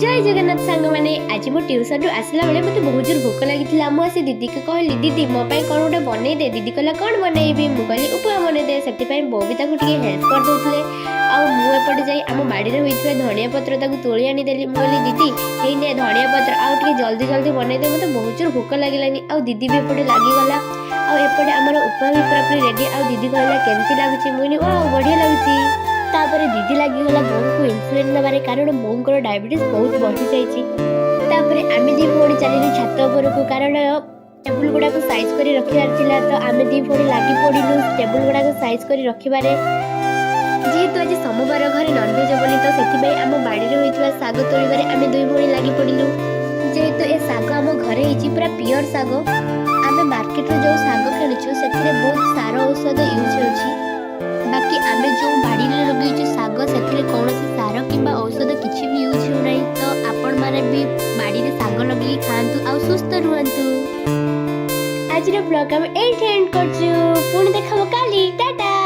ଜୟ ଜଗନ୍ନାଥ ସାଙ୍ଗମାନେ। ଆଜି ମୁଁ ଟ୍ୟୁସନରୁ ଆସିଲା ବେଳେ ମୋତେ ବହୁତ ଜୋର ଭୋକ ଲାଗିଥିଲା। ମୁଁ ଆସି ଦିଦିକୁ କହିଲି, "ଦିଦି, ମୋ ପାଇଁ କ'ଣ ଗୋଟେ ବନେଇ ଦେ।" ଦିଦି କହିଲା, "କ'ଣ ବନେଇବି?" ମୁଁ କହିଲି, "ଉପମା ବନେଇ ଦେ।" ସେଥିପାଇଁ ବୋଉ ବି ତାକୁ ଟିକେ ହେଲ୍ପ କରିଦେଉଥିଲେ। ଆଉ ମୁଁ ଏପଟେ ଯାଇ ଆମ ବାଡ଼ିରେ ହୋଇଥିବା ଧନିଆ ପତ୍ର ତାକୁ ତୋଳି ଆଣିଦେଲି। ମୁଁ କହିଲି, "ଦିଦି, ହେଇ ନେ ଧନିଆ ପତ୍ର, ଆଉ ଟିକେ ଜଲ୍ଦି ଜଲ୍ଦି ବନେଇଦେ, ମୋତେ ବହୁତ ଜୋର ଭୋକ ଲାଗିଲାନି।" ଆଉ ଦିଦି ବି ଏପଟେ ଲାଗିଗଲା। ଆଉ ଏପଟେ ଆମର ଉପମା ବି ପୁରାପୁରି ରେଡ଼ି। ଆଉ ଦିଦି କହିଲା, "କେମିତି ଲାଗୁଛି?" ମୁଁ କହିଲି, "ୱାଓ, ବଢ଼ିଆ ଲାଗୁଛି।" ତାପରେ ଦିଦି ଲାଗିଗଲା ବୋଉଙ୍କୁ ଇନ୍ସୁଲିନ୍ ଦେବାରେ, କାରଣ ବୋଉଙ୍କର ଡାଇବେଟିସ୍ ବହୁତ ବଢ଼ିଯାଇଛି। ତାପରେ ଆମେ ଦୁଇ ଭଉଣୀ ଚାଲିଲୁ ଛାତ ଉପରକୁ, କାରଣ ଟେବୁଲ ଗୁଡ଼ାକୁ ସାଇଜ୍ କରି ରଖିବାର ଥିଲା। ତ ଆମେ ଦୁଇ ଭଉଣୀ ଲାଗି ପଡ଼ିଲୁ ଟେବୁଲ ଗୁଡ଼ାକୁ ସାଇଜ୍ କରି ରଖିବାରେ। ଯେହେତୁ ଆଜି ସୋମବାର, ଘରେ ନନଭେଜ୍ ହେବନି, ତ ସେଥିପାଇଁ ଆମ ବାଡ଼ିରେ ହୋଇଥିବା ଶାଗ ତୋଳିବାରେ ଆମେ ଦୁଇ ଭଉଣୀ ଲାଗି ପଡ଼ିଲୁ। ଯେହେତୁ ଏ ଶାଗ ଆମ ଘରେ ହେଇଛି, ପୁରା ପିଓର ଶାଗ। ଆମେ ମାର୍କେଟରୁ ଯେଉଁ ଶାଗ କିଣୁଛୁ, ସେଥିରେ ବହୁତ ସାର ଔଷଧ ୟୁଜ୍ ହେଉଛି। ବାକି ଆମେ ଯେଉଁ ବାଡ଼ିରେ ଲଗେଇଛୁ ଶାଗ, ସେଥିରେ କୌଣସି ସାର କିମ୍ବା ଔଷଧ କିଛି ବି ୟୁଜ୍ ହେଉନାହିଁ। ତ ଆପଣମାନେ ବି ବାଡ଼ିରେ ଶାଗ ଲଗେଇକି ଖାଆନ୍ତୁ ଆଉ ସୁସ୍ଥ ରୁହନ୍ତୁ। ଆଜିର ବ୍ଲଗ୍ ଆମେ ଏଇଠି ଏଣ୍ଡ କରୁଛୁ। ପୁଣି ଦେଖାହେବ କାଲି। ଟାଟା।